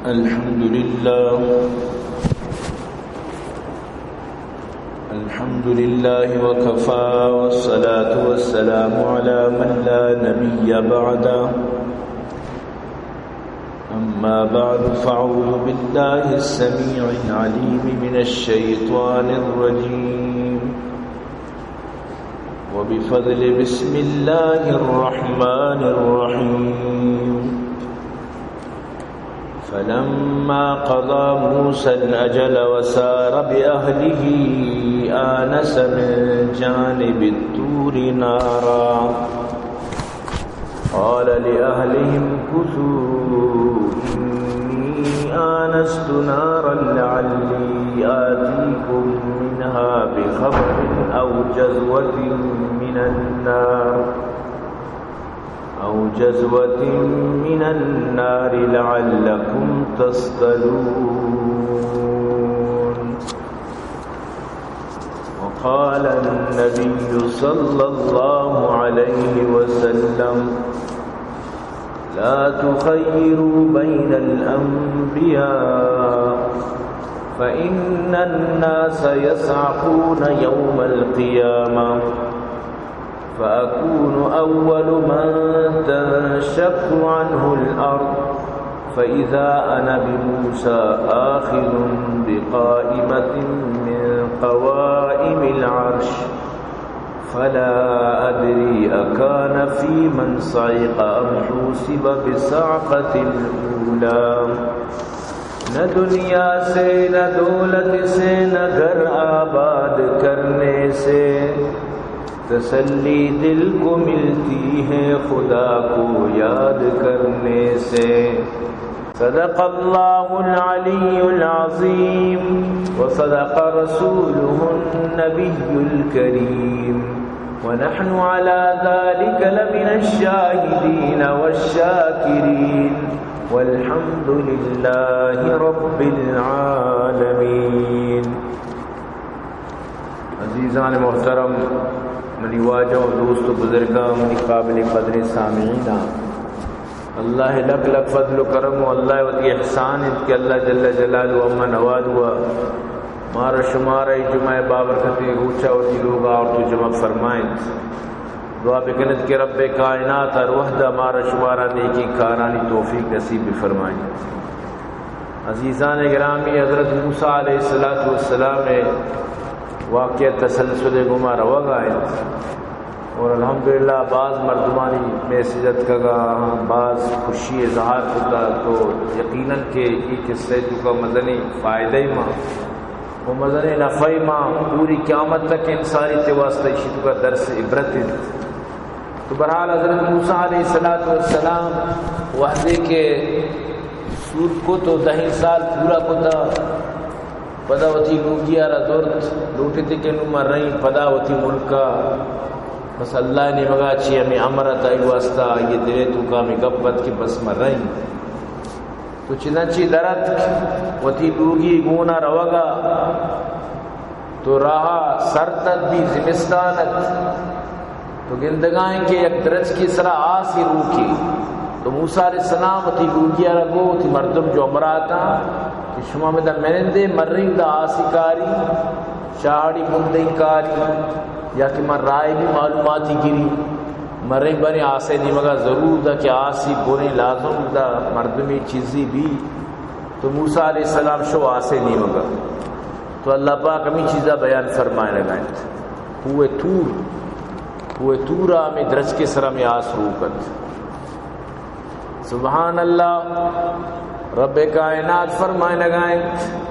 الحمد لله. الحمد لله وكفى، والصلاة والسلام على من لا نبي بعده. أما بعد، فأعوذ بالله السميع العليم من الشيطان الرجيم. وبفضل بسم الله الرحمن الرحيم. فلما قضى موسى الأجل وسار بأهله آنس من جانب الطور نارا. قال لأهله امكثوا إني آنست نارا لعلي آتيكم منها بخبر أو جذوة من النار، أو جذوة من النار لعلكم تصطلون. وقال النبي صلى الله عليه وسلم: لا تخيروا بين الأنبياء، فإن الناس يصعقون يوم القيامة، فأكون أول من تنشق عنه الأرض، فإذا أنا بموسى آخذ بقائمة من قوائم العرش، فلا أدري أكان في من صعق أم حوسب بالصعقة الأولى. نہ دنیا سے، نہ دولت سے، نہ گھر آباد کرنے سے، تسلی دل کو ملتی ہے خدا کو یاد کرنے سے۔ صدق الله العلي العظيم وصدق رسوله النبي الكريم ونحن على ذلك لمن الشاهدين والشاكرين والحمد لله رب العالمين. عزیزان محترم، منی واجہ و دوست و بزرگاں، منی قابل قدریں سامعیناں، اللہ لک لک فضل و کرم و اللہ وتی احسان انت کہ اللہ جل جلالہ اما نواد و مارا شمارا اے جمعہ بابرکتیں روچا وتی لوگا آورت و جمع فرمائنت۔ دعا بکنت کہ رب کائنات ہر وحدہ مارا شمارا نیکیں کارانی توفیق نصیب بفرمائنت۔ عزیزان گرامی، حضرت موسیٰ علیہ الصلوۃ والسلام واقعہ تسلسل گما روگا انت اور الحمدللہ باز مردمانی میسج اتکگا، باز خوشی اظہار کتا، تو یقیناً کہ اے قصہ توکا مزنیں فائدہ ما و مزنیں نفع ما پوری قیامت تک انسانی تے واسطہ ایشی توکا درس عبرت انت۔ تو بہرحال حضرت موسیٰ علیہ الصلوۃ والسلام وہدے کہ سور کت و دہیں سال پورا کتا، پدا وتی لوگی آرا زرت، لوٹیت کہ نوں مرئیں پدا وتی ملکا۔ بس اللہ نیمگا چی ہمیں امر ات آئی واسطہ، آئی دلے توکا ہمیں گپ ات کہ بس مرئیں۔ تو چداں چی در اتک، وتی لوگی گونا روگا، تو راہا سرد ات بی، زمستان ات۔ تو گندگائیں کہ یک درچکے سرا آسے روکی۔ تو موسیٰ علیہ السلام وتی لوگی آرا گو، وتی مردم جو ہمراہ اتاں کہ شما مدا منندے، مریں دا آسی کاری، چاڑی بندیں کاری، یا کہ من رائے بی معلوماتی گری۔ مریں بریں آسے نیمگا ضرور دا کہ آسی بریں لازم دا مردمی چیزی بی۔ تو موسیٰ علیہ السلام شو آسے نیمگا۔ تو اللہ پاک ہمیں چیزا بیان فرمائنگا انت۔ کوہ طور، کوہ طورا ہمیں درچکے سرا ہمیں آس روک ات۔ سبحان اللہ، رب کائنات فرمائنگا انت،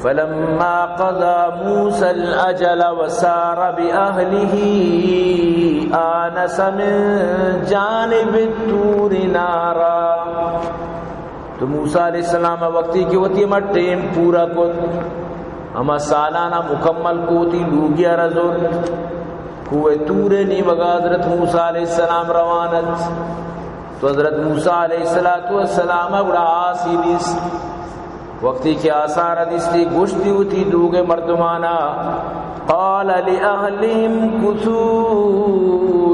فلما قضى موسى الأجل وسار بأهله آنس من جانب الطور نارا۔ تو موسیٰ علیہ السلام وقتی کہ وتی ہما ٹیم پورا کت، ہما سالانا مکمل کو، وتی لوگی آرا زرت، کوہ طور نیمگا حضرت موسیٰ علیہ السلام روان ات۔ تو حضرت موسیٰ علیہ الصلوۃ والسلام گڑا آسی دیست۔ وقتی کہ آسارا دیستی، گوشتی وتی لوگ مردمانا، قال لأهله امكثوا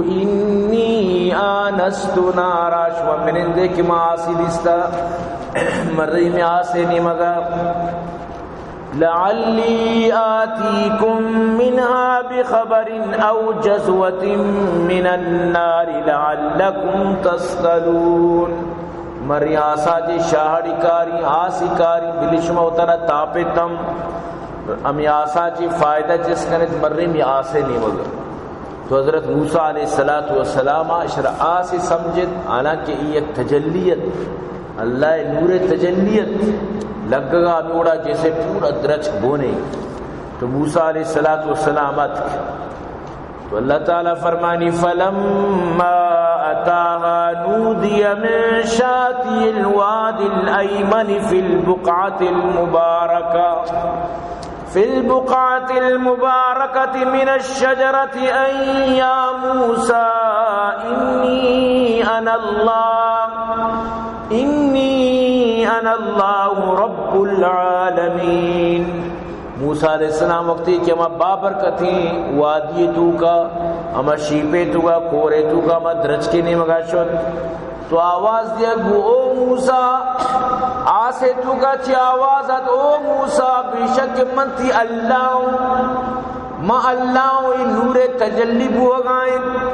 إني آنست نارا، شما منندے کہ ما آسی دیستا، مریم آسے نیمگا، لعلی آتیکم منها بخبر او جذوة من النار لعلکم تصطلون۔ مریم آسا چہ شاہڑی کاری، آسی کاری، بلی شما وتارا تاپتم، ہمے آسا چہ فائدہ چست کنت، مریم آسے نیمگا۔ تو حضرت موسیٰ علیہ الصلوۃ والسلام اشرا آسے سمجھت، حالانکہ ای یک تجلی ات، اللہ نور تجلی ات، لگگا ہمے وڑا جیسے پورا درچک بونے۔ تو موسیٰ علیہ الصلوۃ والسلام اتک۔ تو اللہ تعالی فرمانی، فلما اتاها نودی من شاطئ الوادی الایمن فی البقعة المبارکة، فی البقعة المبارکة من الشجرة ان یا موسیٰ انی انا اللہ، انی انا اللہ رب العالمین۔ موسیٰ علیہ السلام وقتی کہ ہما بابرکتیں وادی توکا، ہما شیپے توکا، کورے توکا، ہما درچکے نیمگا شت، تو آواز دیگ بو، او موسیٰ، آسے توکا چہ آواز ات، او موسیٰ، بے شک من تئی اللہ اوں، من اللہ اوں، اے نور تجلی بوگا انت،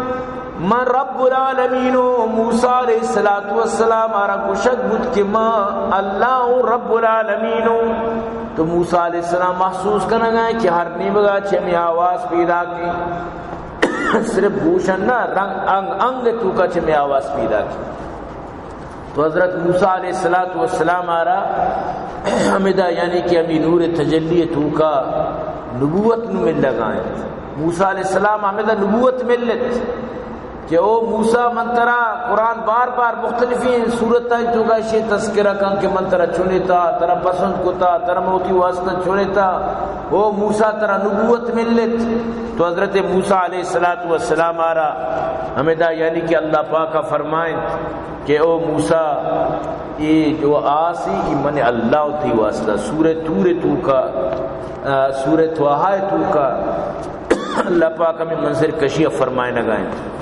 من رب العالمین اوں۔ موسیٰ علیہ الصلوۃ والسلام آرا گوشگ بوت کہ من اللہ اوں، رب العالمین اوں۔ تو موسیٰ علیہ السلام محسوس کنگا انت کہ ہر نیمگا چہ ہمے آواز پیداک انت۔ صرف گوشن نہ، رنگ انگ انگ توکا چہ ہمے آواز پیداک انت۔ تو حضرت موسیٰ علیہ الصلوۃ والسلام آرا ہمدا، یعنی کہ ہمے نور تجلی توکا نبوت نو ملگا انت۔ موسیٰ علیہ السلام ہمدا نبوت ملت کہ او موسیٰ، من ترا، قرآن بار بار مختلفیں صورتاں توکا اشی تذکرہ کن کہ من ترا چنتا، ترا پسند کتا، ترا من وتی واسطہ چنتا، او موسیٰ ترا نبوت ملت۔ تو حضرت موسیٰ علیہ الصلوۃ والسلام آرا ہمدا، یعنی کہ اللہ پاکا فرمائنت کہ او موسیٰ، اے جو آسی، اے من اللہ تئی واسطہ۔ سورہ طور توکا، آ، سورہ طٰہٰ توکا اللہ پاک ہمے منظر کشی فرمائنگا انت۔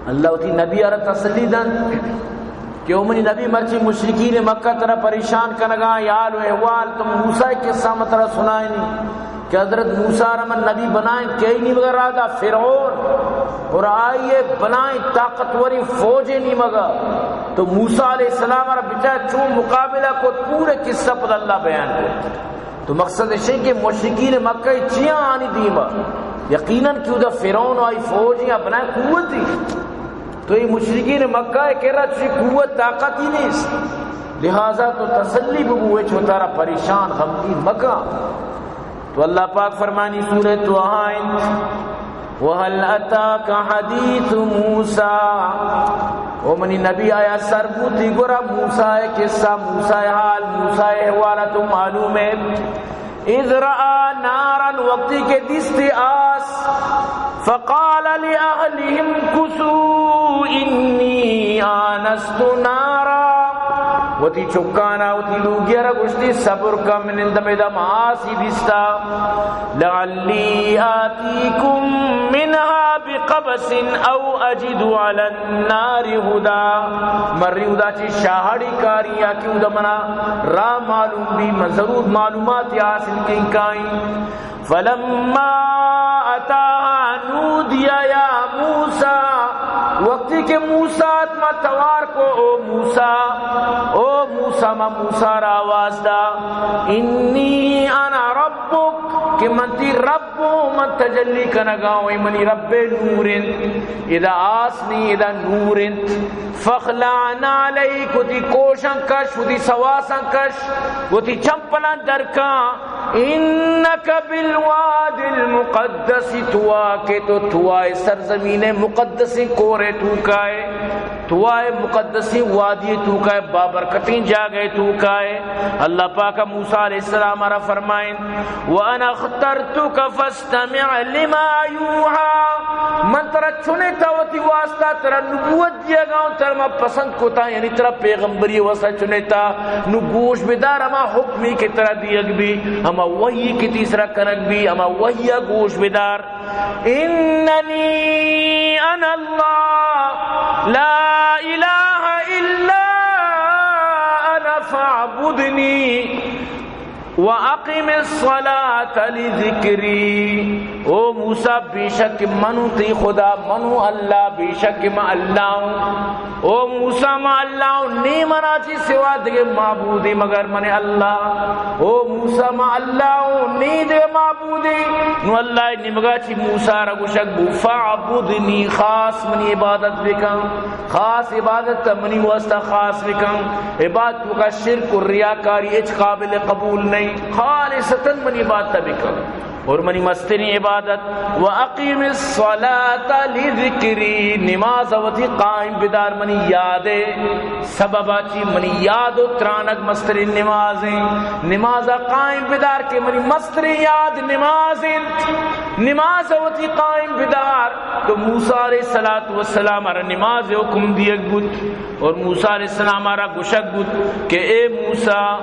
اللہ وتی نبی آرا تسلی دنت کہ او منی نبی، مرچی مشرکین مکہ ترا پریشان کنگا، یا حال و احوال، تو موسیٰ قصہ من ترا سنائینی کہ حضرت موسیٰ را من نبی بنائیں، کئی نیمگا رادا؟ فرعون اور آئی بلائیں طاقتوریں فوج نیمگا۔ تو موسیٰ علیہ السلام را بچار چون مقابلہ کت، پورے قصہ پد اللہ بیان کت۔ تو مقصد اشیں کہ مشرکین مکہ چیاں آنی دیما، یقیناً کہ اودا فرعون و آئی فوج یا بلائیں قوتی۔ تو اے مشرکین مکہ ء کرا چی قوت طاقت ہی نیست، لہذا تو تسلی ببو، ہچ وتارا پریشان غمگین مکن۔ تو اللہ پاک فرمانی سورہ طٰہٰ انت، وهل أتاك حديث موسى، او منی نبی، آیا سر بوتی گورا موسیٰ ء قصہ، موسیٰ ء حال، موسیٰ ء احوال تو معلوم ہے؟ إذ رأى نارا، وقتی کہ دیستی آس، فقال لأهله امكثوا إني آنست نارا، وتی چکانا، وتی لوگیارا گوشتی، صبر کن، من اندم ادم آسی دیستا، لعلي آتيكم منها بقبس أو أجد على النار هدى، مری اودا چی شاہڑی کاری یا کہ اودا منا راہ معلوم بی، من ضرور معلومات حاصل کن کائیں۔ فلما أتاها نودي يا موسى، وقتی کہ موسیٰ اتما توار کو، او موسیٰ، او موسیٰ، ما موسیٰ را آواز دا، إني أنا ربك، کہ من تئی رب ہوں، من تجلی کنگا ہوں، اے منی رب نور انت، ادا آس نی، ادا نور انت۔ فاخلع نعليك، وتی کوشاں کش، وتی سواساں کش، وتی چمپلاں درکاں۔ إنك بالواد المقدس طوى، کہ تو طویٰ سرزمین مقدسیں کورے توکائے، طویٰ مقدسیں وادی توکائے، بابرکتیں جاگہ توکائے۔ اللہ پاک موسیٰ علیہ السلام را فرمائیں، وأنا اخترتك فاستمع لما يوحى، من ترا چنتا وتی واسطہ، ترا نبوت دیگا ہوں، ترا ما پسند کتا، یعنی ترا پیغمبری واسطہ چنتا، نو گوش بدار ہما حکمی کہ ترا دیگ بی، ہما وحی کہ تئی سرا کنگ بی، ہما وحی گوش بدار۔ إنني أنا الله لا إله إلا أنا فاعبدنی واقم الصلاة لذکری۔ او موسیٰ، بے شک من اوں تئی خدا، من اوں اللہ، بے شک من اللہ اوں۔ او موسیٰ، من اللہ اوں، نی منا چی سوا دگہ معبودے مگر من اللہ۔ او موسیٰ، من اللہ اوں، نی دگہ معبودے۔ نو اللہ نیمگا چی موسیٰ را گوشگ بو، فاعبدنی، خاص منی عبادت بکن، خاص عبادت منی واسطہ خاص بکن۔ عبادت کا شرک و ریاکاری ہچ قابل قبول نہیں، خالصتاً منی عبادت بکن۔ اور منی مستریں عبادت، واقم الصلاة لذکری، نماز وتی قائم بدار منی یاد سببا چی، منی یاد و ترانگ مستریں نماز ہیں۔ نمازا قائم بدار کہ منی مستریں یاد نماز ہیں۔ نماز وتی قائم بدار۔ تو موسیٰ علیہ الصلوۃ والسلام را نماز حکم دیگ بود۔ اور موسیٰ علیہ السلام را گوشگ بود کہ اے موسیٰ،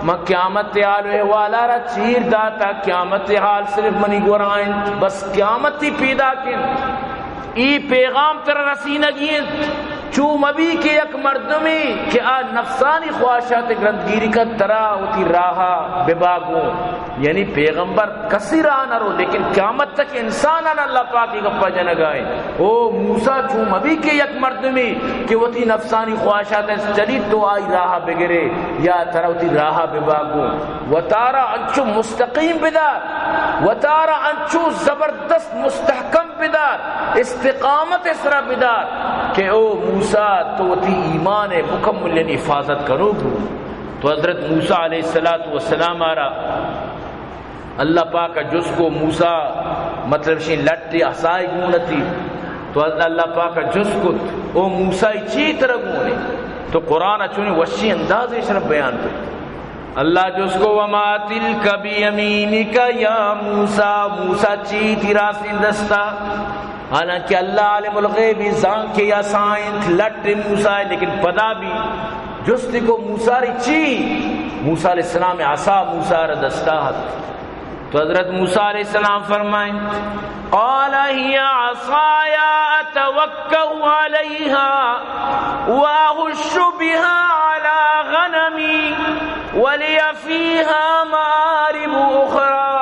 من قیامت حال و احوال را چیر داتا، قیامت حال صرف منی گورا انت، بس قیامتی پیداک انت۔ ای پیغام ترا رسینگی انت، چو مبی کہ یک مردمی کہ آ نفسانی خواہشات گرندگیری کن ترا وتی راہا بباگو۔ یعنی پیغمبر کسی راہ نہ رو، لیکن قیامت تک انسانان اللہ پاک ای گپا جنگا انت۔ او موسیٰ، چو مبی کہ یک مردمی کہ وتی نفسانی خواہشات چلی تو آئی راہ بگرے یا ترا وتی راہ بباگو۔ وتارا انچو مستقیم بدار، وتارا انچو زبردست مستحکم بدار، استقامت سرا بدار کہ او موسیٰ، تو وتی ایمان مکمل یعنی حفاظت کنوک بو۔ تو حضرت موسیٰ علیہ الصلوۃ والسلام را اللہ پاک ء جست کو، موسیٰ، مطلب شی لٹ عصای گون اتی۔ تو اللہ پاک ء جست کت، او موسیٰ، ای چی ترا گون ہے؟ تو قرآن ء چونی وشی انداز ایشرا بیان کت۔ اللہ جست کو، وما تلک بیمینک یا موسیٰ، موسیٰ چی تی راستین دستا؟ حالانکہ اللہ عالم الغیب زان کہ عصا انت، لٹ موسیٰ ہے، لیکن پدا بھی جستی کو موسیٰ ری چی؟ موسیٰ علیہ السلام عصا موسیٰ را دستا ہت۔ تو حضرت موسیٰ علیہ السلام فرمائیں، قال هي عصاي أتوكأ عليها وأهش بها على غنمي ولي فيها مآرب أخرى۔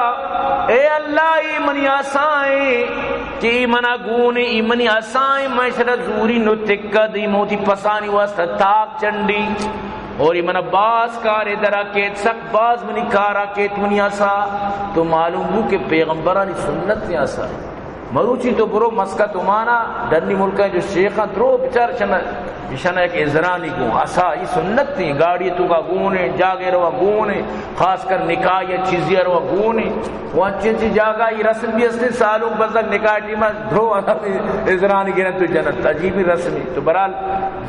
اے اللہ، ای منی عصائیں کہ ای منا گون، ای منی عصائیں، من شرا زوری نو تکا دی موتی پسانی واسطہ تاک چنڈی۔ اور ای منا باز کارے درا کیت، سک باز منی کارا کیت منی عصا۔ تو معلوم بو کہ پیغمبرانی سنت عصا۔ مروچی تو برو مسقط عمانا، ڈنی ملکاں جو شیخاں درو بچار، شنا، شنا یک ازرانی گون، عصا ای سنت تھی، گاڑی تو کا گون ہے، جاگے روا گون ہے، خاص کر نکاح یا چیزی روا گون ہے۔ وہ انچی انچی جاگہ ای رسم بھی ہستے، سالوں بزگ نکاح ٹیما درو ازرانی گرن تو جنت، عجیبی رسمی۔ تو برحال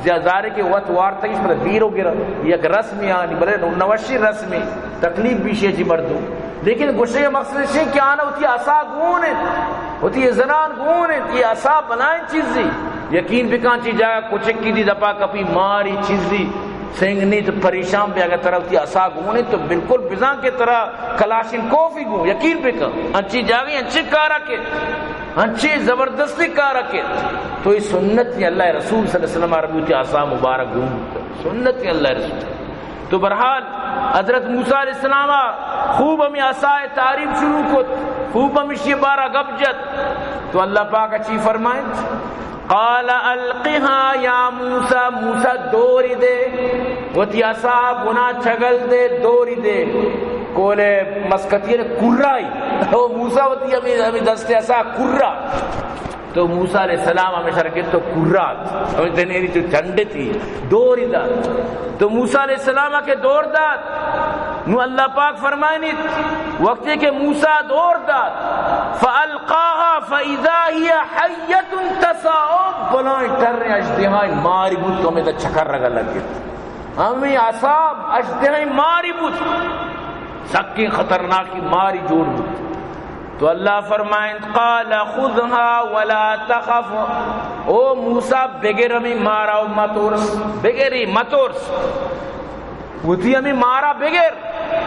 زیا-، ظاہر ہے کہ وت وارتگیش پر بیرو گرن، یک رسمی آنی، بلے نوشی رسمی، تکلیف بھی شی جی مردم۔ لیکن گوشے مقصد شی کہ آنا وتی عصا گون انت، وتی زنان گون انت، یہ عصا بلائیں چیزی۔ یقین بکن چی جاگہ کچکی دی دپا کپی ماری چیزی، سنگ نی تو پریشان بیا، اگر ترا وتی عصا گون انت تو بالکل بزان کہ ترا کلاشنکوف ہی گون، یقین بکن۔ انچی جاگہ انچی کارا کے، انچی زبردستی کارا کے۔ تو یہ سنت ہے اللہ رسول صلی اللہ علیہ وسلم عربی وتی عصا مبارک گون، سنت ہے اللہ رسول۔ تو برحال حضرت موسیٰ علیہ السلام خوب ہمیں عصا تعریف شروع کت، خوب ہمشی بارا گپ جت۔ تو اللہ پاک چی فرمائیں؟ قال القها یا موسیٰ، موسیٰ دوری دے، وتی عصا بنا چگل دے، دوری دے۔ کولے مسقطی نے کرائی، او موسیٰ وتی ہمیں، ہمیں دست عصا کرا۔ تو موسیٰ علیہ السلام ہمیں شرکت تو کرات، ہمیں دنیری جو چنڈ تھی، دوری دات۔ تو موسیٰ علیہ السلام کے دور دات۔ نو اللہ پاک فرمائنیت، وقتی کہ موسیٰ دور دات، فالقاها فاذا هي حية تسعى، بلائیں ٹریں اژدہائیں ماری بوت تو ہمیں دا چکر رگا لگت۔ ہمیں عصا اژدہائیں ماری بوت، سکیں خطرناکی ماری جوڑ بوت۔ تو اللہ فرمائنت، قال خذها ولا تخف، او موسیٰ، بگر ہمیں مارا و مترس، بگری مترس، وتی ہمیں مارا بگر،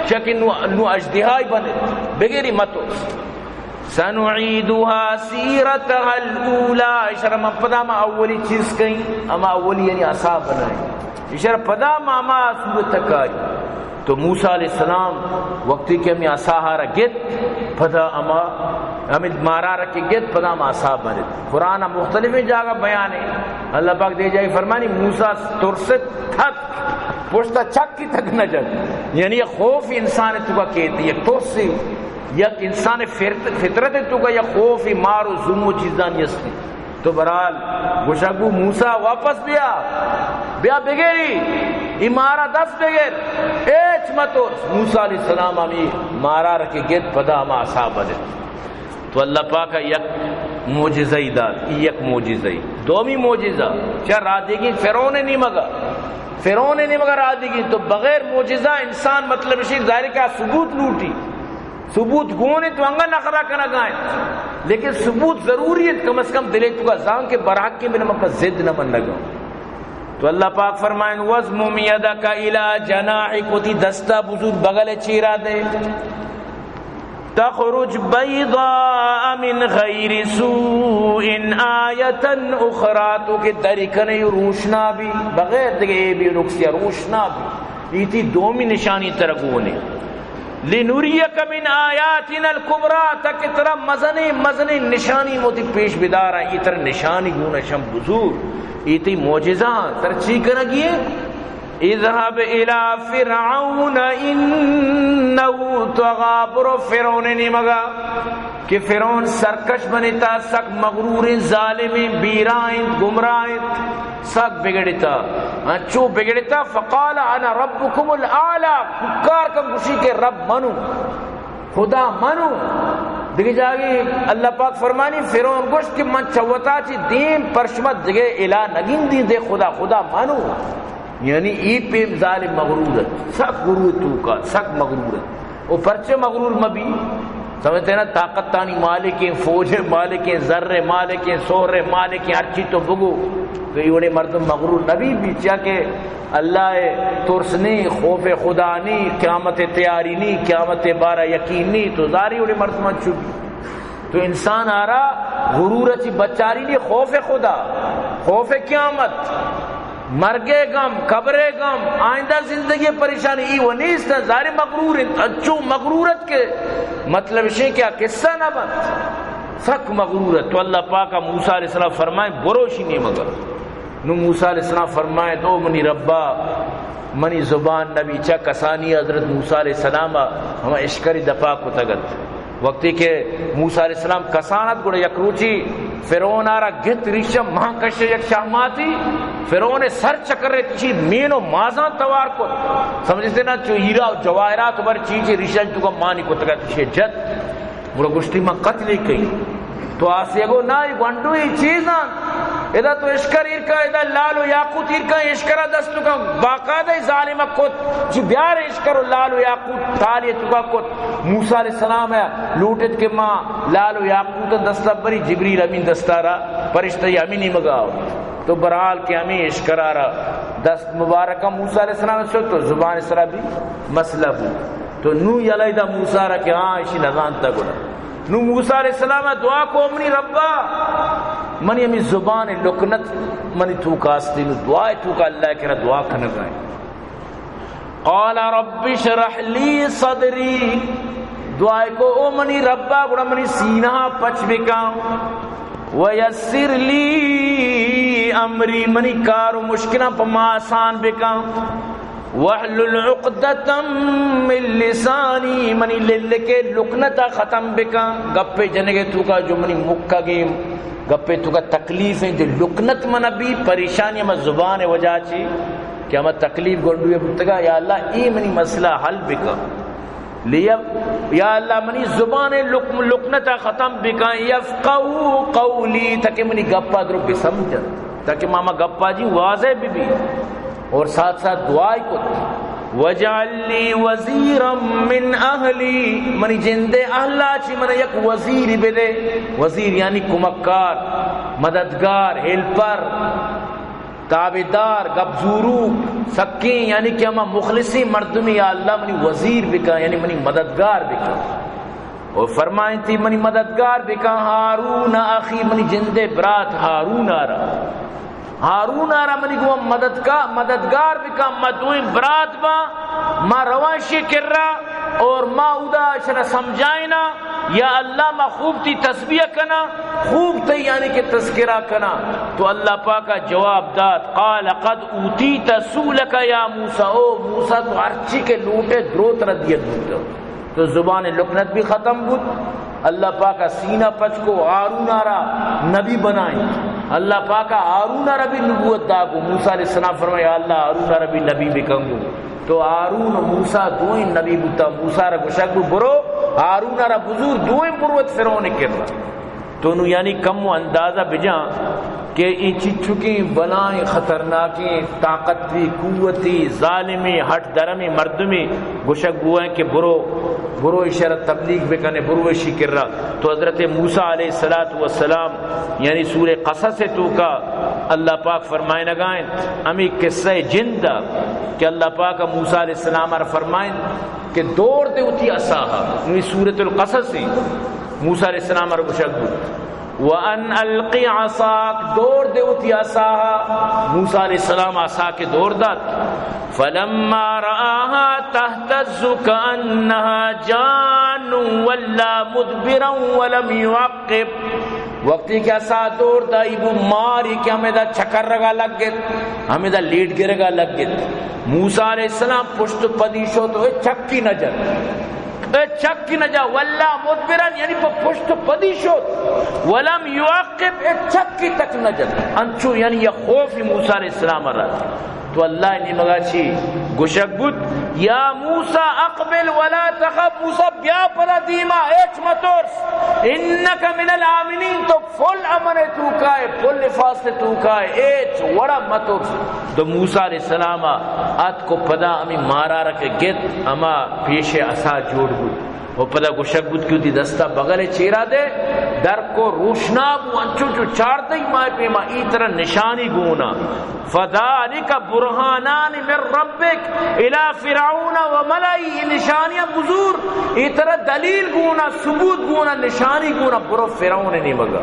چکہ نو، نو اژدہائی بنت، بگری مترس۔ سنعيدها سيرتها الأولى، اشرا من پدا ما اولی چیز کہیں، اما اولی یعنی عصا بنائیں، اشرا پدا ما، ما صورت تکائی۔ تو موسیٰ علیہ السلام وقتی کہ ہمیں عصاہارا گت، پدا ہما، ہمیں مارارا کہ گت، پدا ہما عصا برت۔ قرآن مختلفیں جاگہ بیان ہے۔ اللہ پاک دے جائے فرمانی، موسیٰ ترست تھت، پشتا چکی تک نہ جت۔ یعنی یک خوف انسان توکا کیتی، یک ترسی، یک انسان فرت-، فطرت توکا یک خوف مار و زوم و چیزانی ہستی۔ تو برحال گوشگ بو، موسیٰ واپس بیا، بیا بگری، ای مارا دست بگر، ہیچ مترس۔ موسیٰ علیہ السلام ہمی مارارا کہ گت، پدا ہما عصا بدت۔ تو اللہ پاک یک معجزہ ای دات، ای یک معجزہ ای۔ دومی معجزہ، چہ رادگی فرعون نیمگا، فرعون نیمگا رادگی، تو بغیر معجزہ انسان مطلب شی ظاہر کہ ثبوت لوٹی۔ ثبوت گون انت، تو انگا نخرہ کنگا انت، لیکن ثبوت ضروری انت، کم از کم دلے توکا زان کہ برحق کے من پہ ضد نہ منگا۔ تو اللہ پاک فرمائیں، وَاضْمُمْ يَدَكَ إِلَى جَنَاحِكَ، وتی دستا بزور بغل چیرا دے۔ تخرج بيضاء من غير سوء آية أخرى، تو کہ دری کنے روشنا بی، بغیر دگہ عیبی نقصیا روشنا بی۔ ایتی دومی نشانی ترا گونے۔ لنريك من آياتنا الكبرى، تاکہ ترا مزنیں، مزنیں نشانی موتی پیش بدارا، ای ترا نشانی گونا شم بزور۔ ایتی معجزہ تر چی کنگی ہے؟ اذهب إلى فرعون إنه طغى، برو فرعون نیمگا کہ فرعون سرکش بنتا، سک مغروریں، ظالمیں، بیرائیں، گمراہیں، سک بگڑتا، انچو بگڑتا۔ فقال أنا ربكم الأعلى، کوکار کن گوشی کہ رب منو، خدا منو۔ دگہ جاگے اللہ پاک فرمانی، فرعون گوشت کہ من چہ وتا چی دیم پرشمت دگہ الہ نگندی دے خدا، خدا منو۔ یعنی ای پیم ظالم مغرور ات، سک غرور توکا، سک مغرور ات۔ او پرچے مغرور مبی؟ سمجھتے نا، طاقتانی مالکیں، فوج مالکیں، زر مالکیں، سہر مالکیں، ہر چی تو بگو۔ تو ای وڑے مردم مغرور نبی بی، چیا کہ اللہ ترس نی، خوف خدا نی، قیامت تیاری نی، قیامت بارہ یقین نی، تو ظاہری وڑے مردم انچو بی۔ تو انسان آرا غرور چی بچاری نی، خوف خدا، خوف قیامت، مرگ غم، قبر غم، آئندہ زندگی پریشانی، ای و نیست، ظاہر مغرور انت، انچو مغرور ات کہ مطلب شے کہ قصہ نہ بنت، سک مغرور ات۔ تو اللہ پاک موسیٰ علیہ السلام فرمائے، بروشی نیمگا۔ نو موسیٰ علیہ السلام فرمائے، او منی ربا، منی زبان نبی۔ چہ کسانی حضرت موسیٰ علیہ السلام ہما اشکری دپا کتگت۔ وقتی کہ موسیٰ علیہ السلام کسان ات، گڑا یک روچی فرعون آرا گت، ریشم ماں کش یک شہماتی، فرعون سر چکر ریت، چی مین و مازان توار کت۔ سمجھتے نا، چو ہیرا و جواہرات بر چیزی ریشم تو کا مانی کتگت، چی جت۔ گڑا گوشتی، من قتل ئی کئی۔ تو آسے گو، نا، ای گونڈو ای چیزاں۔ ادا تو اشکر ایر کا، ادا لال و یاقوت ایر کا، اشکرا دست تو کا باقاعدہ ای ظالم کت۔ چی بیار اشکر و لال و یاقوت تالی تو کا کت۔ موسیٰ علیہ السلام ہے، لوٹت کہ ماں لال و یاقوت دستا بری، جبریل امین دستا را، فرشتہ امین نیمگا آورت۔ تو برحال کہ ہمیں اشکرا را دست مبارکہ موسیٰ علیہ السلام سو تو زبان سرا بھی مسئلہ بو۔ تو نو یلہ دا موسیٰ را کہ ہاں، اشی نزانتا گڑا۔ نو موسیٰ علیہ السلام دعا کو، منی ربا، منی ہمیں زبان لکنت منی تو کاستی، نو دعا تو کا اللہ کرا دعا کنگائیں۔ قال رب اشرح لي صدري، دعا کو، او منی ربا، گڑا منی سینہ پچ بکن۔ ويسر لي أمري، منی کار و مشکلاں پہ ما آسان بکن۔ واحلل عقدة من لساني، منی للکے لکنتا ختم بکن۔ گپے جنگے توکا جو منی مکگیں گپے توکا تکلیفیں، جو لکنت من بی پریشانی ہما زبان وجہ چی کہ ہما تکلیف گونڈوے بوتگا، یا اللہ، ای منی مسئلہ حل بکن۔ لیا، یا اللہ، منی زبان لک-، لکنتا ختم بکن، یفقهوا قولی، تاکہ منی گپا درو بسمجھن، تاکہ ما ہما گپا جی واضح ببی۔ اور ساتھ ساتھ دعا ئی کت، واجعل لي وزيرا من أهلي، منی جندے اہلا چی من یک وزیری بدے۔ وزیر یعنی کمکار، مددگار، ہیلپر۔ تابعدار، گپ زوروک، سکیں، یعنی کہ ہما مخلصیں مردمی، یا اللہ منی وزیر بکن، یعنی منی مددگار بکن۔ اور فرمائیں تی منی مددگار بکن ہارون اخی، منی جندے برات ہارون آرا۔ ہارون ءَ را منی گوما مدد کا، مددگار بکن، ما دوئیں برات باں، ما رواں شی کرا اور ما اودا شرا سمجھائنا، یا اللہ ما خوب تی تسبیح کنا، خوب تی یعنی کہ تذکرہ کنا۔ تو اللہ پاک ءَ جواب دات، قال قد اوتیت سؤلک یا موسی، او موسی تو ہرچی کہ لوٹے درو ترا دیگ بوتگ۔ تو زبان لکنت بھی ختم بوت۔ اللہ پاک ءَ سینہ پچ کو، ہارون ءَ را نبی بنائیں۔ اللہ پاک ءَ ہارون ءَ را بھی نبوت دا گو۔ موسی علیہ السلام فرمایا، اللہ ہارون ءَ را بھی نبی بکن گو۔ تو ہارون و موسی دوئیں نبی بوتا۔ موسی ءَ را گوشگ بو، برو ہارون ءَ را بزور، دوئیں بروت فرعون کرا۔ تو نو یعنی کم و اندازہ بجاں کہ اے چچکیں بلائیں خطرناکیں طاقتی، قوتی، ظالمیں، ہٹ درمیں مردمے گوشگ بوئیں کہ برو، برو اشرا تبلیغ بکنے، برو اشی کرا۔ تو حضرت موسی علیہ الصلوۃ والسلام یعنی سورہ قصص توکا اللہ پاک فرمائنگائیں ہمیں قصہ جند کہ اللہ پاک موسی علیہ السلام ءَ را فرمائیں کہ دور دے وتی عصا ءَ۔ نو سورۃ القصص ہیں۔ موسی علیہ السلام ءَ را گوشگ بوت، وأن ألق عصاك، دور دے وتی عصا ءَ۔ موسی علیہ السلام عصا کہ دور دات، فلما رآها تهتز كأنها جان ولا مدبرا ولم يعقب۔ وقتی کہ عصا دور دائی بو ماری کہ ہمیدا چکر رگا لگ گت، ہمیدا لیٹ گرگا لگ گت۔ موسی علیہ السلام پشت پدی شو تو چکی نہ جت۔ اے چک نہ جا، ولا مدبرا، یعنی پہ پشت پدی شت، ولم یعقب، اے چکی تک نہ جت۔ انچو یعنی یہ خوف موسی علیہ السلام ءَ را۔ تو اللہ نیمگا چی گوشگ بوت، یا موسی اقبل ولا تخف، موسی بیا پدا دیما، ہچ مترس، انک من الآمنین، تو فل امن توکائے، فل حفاظت توکائے، ہچ وڑا مترس۔ تو موسی علیہ السلام اتک و پدا ہمیں مارا را کہ گت، ہما پیش عصا جوڑ بوت و پدا گوشگ بوت کہ وتی دستا بغل چیرا دے، در کو روشنا بو، انچو چو چاردہی ماہ پیما ای طرح نشانی گونا۔ فذلک برهانان من ربک الی فرعون و ملئه، نشانیاں بزور، ای طرح دلیل گونا، ثبوت گونا، نشانی گونا، برو فرعون نیمگا۔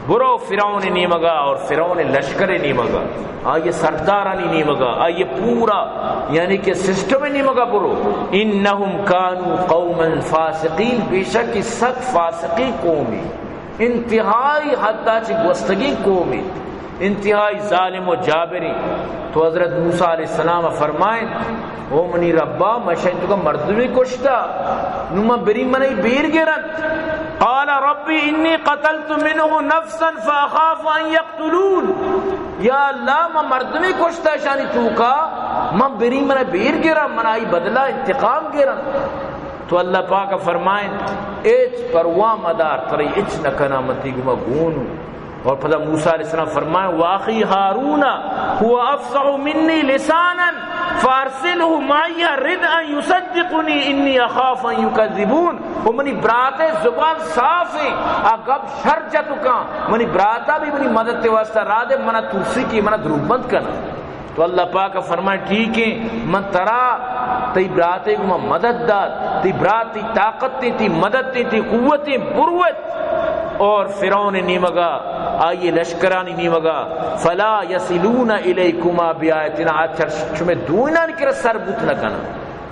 برو فرعون نیمگا اور فرعون لشکر نیمگا، آئی سردارانی نیمگا، آئی پورا یعنی کہ سسٹم نیمگا برو۔ انہم کانوا قوما فاسقین، بے شک سک فاسقی قومی، انتہائی حدا چہ گوستگی قومی، انتہائی ظالم و جابری۔ تو حضرت موسی علیہ السلام فرمائیں، او منی ربا، من شاید تو کا مردمی کشتا، نو من بری منی بیر گرنت۔ قال رب انی قتلت منه نفسا فاخاف ان یقتلون۔ یا اللہ، من مردمی کشتا شانی توکا، من بری من بیر گرا، من آئی بدلہ انتقام گرا۔ تو اللہ پاک فرمائیں، اچ پرواہ مدار، ترے اچ نکنا، متی گما گونو۔ اور پدا موسی علیہ السلام فرمائے، واخی ہارون هو افصح منی لسانا فارسله معی رد ان یصدقنی انی اخاف ان یکذبون۔ و منی برات زبان صاف ہیں، آ گپ شر جتکاں، منی براتا بھی منی مدد واسطہ را دے، منا ترسی کی منا دروگ بند کنا۔ تو اللہ پاک فرمائے، ٹھیک ہے، من ترا تئی براتے گما مدد دات، تئی برات تئی طاقت تئی، تئی مدد تئی، تئی قوت تئی، بروت اور فرعون نیمگا، آئی لشکرانی نیمگا، فلا یصلون الیکما بآیاتنا، آ چر شمے دوئینانی کرا سر بوت نہ کنا،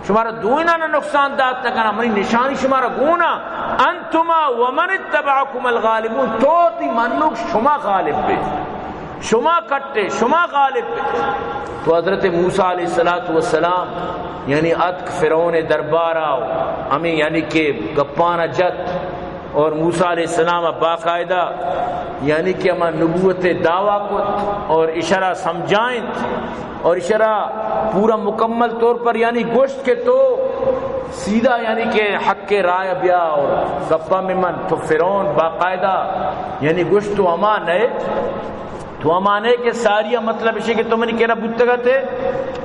شمارا دوئینانا نقصان دات نہ کنا، منی نشانی شمارا گونا، انتما ومن اتبعکما الغالبون، تو تئی منوک شما غالب بے۔ شما کٹے، شما غالب بے۔ تو حضرت موسی علیہ الصلوۃ والسلام یعنی اتک فرعون دربارا، ہمیں یعنی کہ گپانا جت اور موسی علیہ السلام باقاعدہ یعنی کہ ہما نبوت دعویٰ کت اور اشرا سمجھائیں اور اشرا پورا مکمل طور پر یعنی گوشت کہ تو سیدھا یعنی کہ حق کے رائے بیا اور گپا میں من۔ تو فرعون باقاعدہ یعنی گوشت تو ہما نئے، تو ہما نئے کہ ساری مطلب اشی کہ تو منی کرا بوتگتے،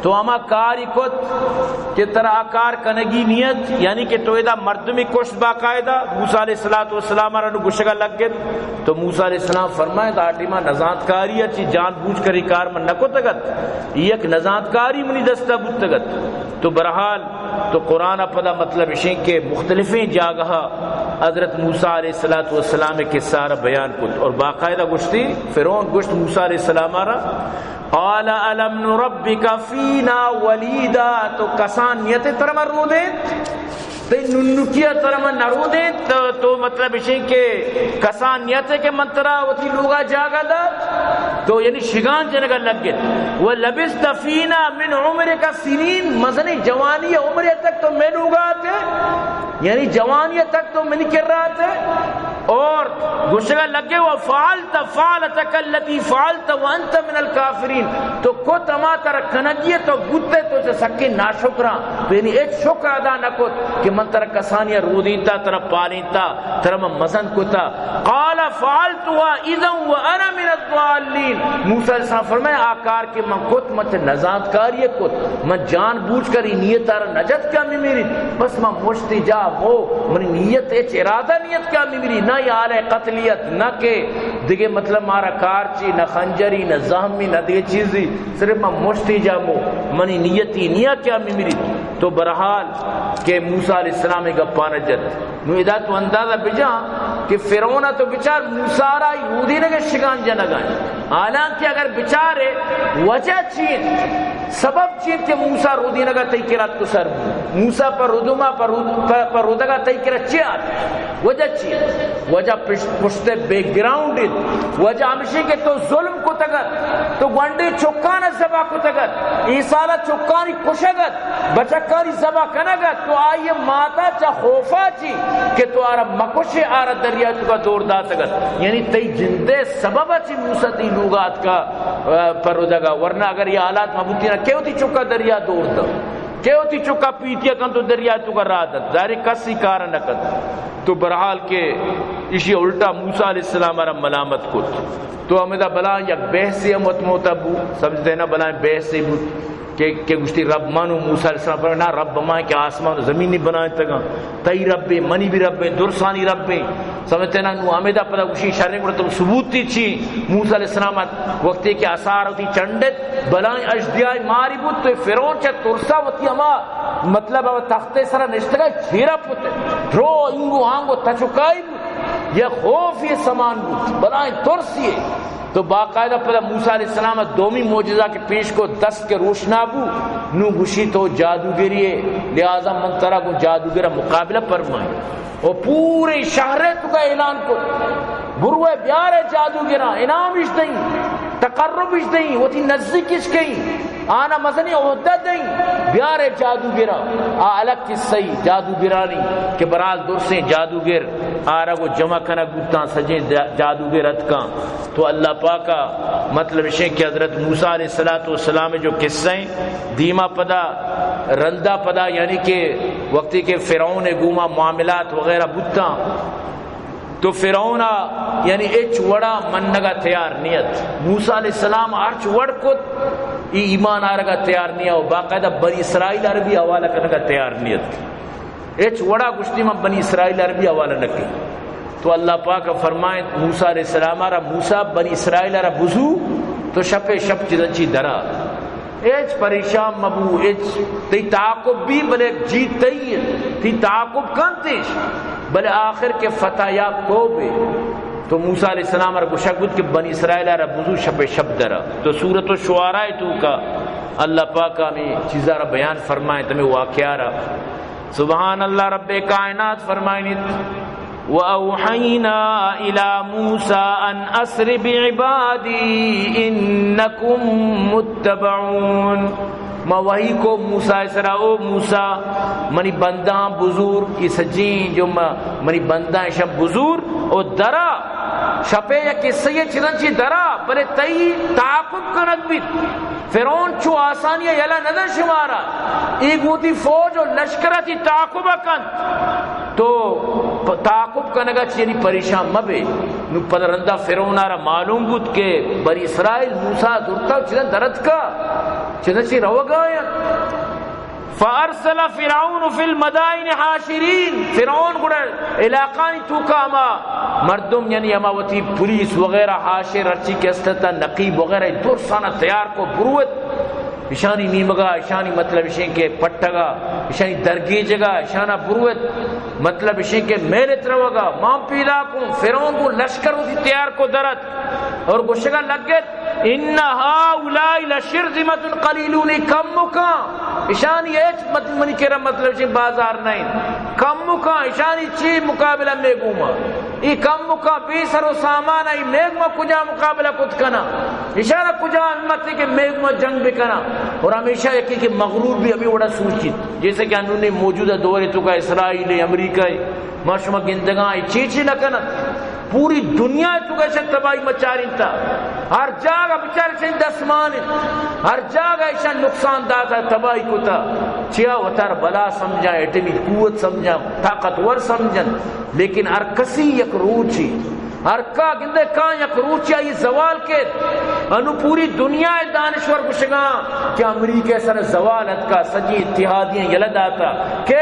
تو ہما کاری کت کہ ترا آ کار کنگی نیت، یعنی کہ تو ادا مردمی کشت باقاعدہ، موسی علیہ الصلوۃ والسلام را نو گشگا لگ گت۔ تو موسی علیہ السلام فرمائے، آ ٹیما نزانتکاری چی جان بوجھ کر ای کار من نکتگت، یک نزانتکاری منی دستا بوتگت۔ تو بہرحال تو قرآن پدا مطلب اشیں کہ مختلفیں جاگہ حضرت موسیٰ علیہ الصلوۃ والسلام قصہ را بیان کت اور باقاعدہ گوشتی، فرعون گوشت موسیٰ علیہ السلام را، قال الم نربک فینا ولیدا، تو کسان نیت ترا من رودینت؟ تئی ننکی ءَ ترا من نہ رودینت؟ تو، تو مطلب اشیں کہ کسان نیت کہ من ترا وتی لوگا جاگہ دات؟ تو یعنی شگان جنگا لگت۔ ولبثت فینا من عمرک سنین، مزنیں جوانی عمر تک تو مئے لوگا ات، یعنی جوانی تک تو منی کرا ات۔ اور گوشگا لگے، وفعلت فعلتک التی فعلت وانت من الکافرین، تو کت ہما ترا کنگی تو بوتے، تو چہ سکیں ناشکراں، تو یعنی ہچ شکر ادا نہ کت کہ من ترا کسانی رودینتا، ترا پالینتا، ترا من مزن کتا۔ قال فعلتها اذا وانا من الضالین، موسیٰ علیہ السلام فرمائے، آ کار کہ من کت، من چہ نزانتکاری کت، من جان بوجھ کر ای نیت ءَ را نہ جت کہ ہمے میری، بس من مشتی جا مو، منی نیت ہچ ارادہ نیت کہ ہمے میری، نہ ای آلہ قتلیت، نہ کہ دگہ مطلب مارا کار چی، نہ خنجری، نہ زہمی، نہ دگہ چیزی، صرف من مشتی جا مو، منی نیتی نیا کہ ہمے میری۔ تو بہرحال کہ موسیٰ علیہ السلام ای گپاں نہ جت۔ نوں ادا تو اندازہ بجاں کہ فرعون ءَ تو بچار، موسیٰ را ای رودینگ ءَ شگان جنگ ءَ انت۔ حالانکہ اگر بچارے وجہ چی انت، سبب چی انت کہ موسیٰ رودینگ ءَ تئی کرا تو سر بو؟ موسیٰ پر ردما پر رود-، پر، پر رودگ ءَ تئی کرا چی آت؟ وجہ چی انت؟ وجہ پشت، پشت بیک گراؤنڈ انت۔ وجہ ہمشی کہ تو ظلم کتگ ات، تو گونڈیں چکان ءَ ذبح کتگ ات، ای سال ءَ چکانی کشگ ات، بچکانی ذبح کنگ ات، تو آئی ماتا چہ خوفا چی کہ تو آرا مکشے، آرا دریا توکا دور داتگ ات۔ یعنی تئی جندے سبب چی موسیٰ تئی لوگا اتکا، آ، پر ردگا، ورنہ اگر یہ حالات مبوتی نا، کہ وتی چکا دریا دور دا، کہ وتی چکا پیتیا کن تو دریا توکا راہ دات، ظاہر کسی کار نہ کت۔ تو بہرحال کہ اشی الٹا موسیٰ علیہ السلام را ملامت کت۔ تو ہمدا بلاں یک بحثے ہم وت موتا بو، سمجھتے نا، بلاں بحثے بو۔ کہ، کہ گوشتی، رب من و موسیٰ علیہ السلام فرمائے، نا، رب ہمائیں کہ آسمان و زمین بنائینتگاں، تئی رب ایں، منی بھی رب ایں، درسانی رب ایں۔ سمجھتے نا؟ نوں ہمیدا پدا گوشی، شریں گڑا تو ثبوت تی چی؟ موسیٰ علیہ السلام وقتی کہ عصا را وتی چنڈت، بلائیں اژدیائے ماری بوت، تو فرعون چہ ترسا وتی ہما، مطلب، ہما تختے سرا نشتگا چیرا پت، درو انگو آنگو تچکائی بوت۔ یہ خوف یہ سمان بوت، بلائیں ترس یہ۔ تو باقاعدہ پدا موسیٰ علیہ السلام دومی معجزہ کہ پیش کو، دست کہ روشنا بو، نوں گوشی تو جادوگری ہے، لہذا من ترا گوں جادوگر مقابلہ فرمائیں۔ و پورے شہر توکا اعلان کو، بروے بیارے جادوگراں، انعام اش دئیں، تقرب اش دئیں، وتی نزدیک اش کئیں۔ آنا مزنیں عہدہ دئیں، بیارے جادوگراں۔ آ الگ قصہ ای جادوگرانی کہ برحال درسیں جادوگر آرگ و جمع کنگ بوتاں، سجیں جا-، جادوگر اتکاں۔ تو اللہ پاکا مطلب اشیں کہ حضرت موسیٰ علیہ الصلوۃ والسلام جو قصہ ہیں، دیما پدا رندا پدا، یعنی کہ وقتی کہ فرعون گوما معاملات وغیرہ بوتاں، تو فرعون ءَ یعنی ہچ وڑا منگ ءَ تیار نیت۔ موسیٰ علیہ السلام ہرچ وڑ کت، ای ایمان آرگ ءَ تیار نیا و باقاعدہ بنی اسرائیل ءَ را بھی حوالہ کنگ ءَ تیار نیت۔ ہچ وڑا گوشتی من بنی اسرائیل ءَ را بھی حوالہ نہ کن۔ تو اللہ پاک فرمائیں موسیٰ علیہ السلام ءَ را، موسیٰ بنی اسرائیل ءَ را بزو، تو شپ شپ چدنچی درا۔ ہچ پریشان مبو، ہچ تئی تعاقب بی، بلے جیت تئی انت، تئی تعاقب کنت اش، بلے آخر کہ فتح یاب تو بے۔ تو موسیٰ علیہ السلام ءَ را گوشگ بوت کہ بنی اسرائیل ءَ را بزو شپ شپ درا۔ تو سورۃ الشعراء توکا اللہ پاک ہمے چیزا را بیان فرمائیں، ہمے واقعہ را۔ سبحان اللہ، رب کائنات فرمائنیت، وأوحينا إلى موسى أن أسر بعبادي إنكم متبعون۔ ما وحی کو موسیٰ سرا، او موسیٰ، منی بنداں بزور، ای سجین جو ما، منی بنداں شپ بزور، او درا، شپے یک حصے چیزاں چی درا، بلے تئی تعاقب کنگ بیت۔ فرعون چو آسانی یلا ندن شمارا، ای گوتی فوج و لشکر تی تعاقب کنت۔ تو پ-، تعاقب کنگا چی یعنی پریشان مبے۔ نو پد رندا فرعون ءَ را معلوم بوت کہ بنی اسرائیل موسیٰ زرتا چدن درتکا، چدن چی روگا انت۔ فأرسل فرعون في المدائن حاشرين، فرعون گڑا علاقانی توکا ہما مردم یعنی ہما وتی پولیس وغیرہ حاشر ہرچی کہ استتا نقیب وغیرہ درسانا تیار کو بروت۔ اشانی نیمگا، اشانی مطلب اشیں کہ پٹگا، اشانی درگیجگا، اشانا بروت، مطلب اشیں کہ میلت روگا، مان پیدا کن، فرعون گوں لشکر وتی تیار کو درت اور گوشگا لگت، ان هؤلاء لشرذمة قلیلون، کم مکان، اشانی ہچ مت-، منی کرا مطلب اشیں بازار نہیں، کم مکان، اشانی چی مقابلہ میں گوما؟ ای کم مکان بے سر و سامان، ای میگما کجا مقابلہ کت کنا؟ اشارا کجا ہمت کہ میگما جنگ بکنا؟ اور ہمیشہ یکی کہ مغرور بھی ہمیں وڑا سوچیت، جیسے کہ انہوں نے موجودہ دور تو کا اسرائیل ہے، امریکہ ہے، ما شما گندگاں، ای چی چی نہ کنت؟ پوری دنیا تو کا شن تباہی مچارینتا، ہر جاگہ بچار شن دسمان، ہر جاگہ ایشان نقصان داتا، تباہی کتا۔ چیا؟ وتار بلا سمجھاں، ایٹمی قوت سمجھاں، طاقتور سمجھن، لیکن ہر کسی یک روچی، ہر کا گندے کاں یک روچی آئی زوال کیت۔ انو پوری دنیا ء دانشور گوشگاں کہ امریکہ سر زوال اتکا، سجی اتحادیاں یلہ داتا، کہ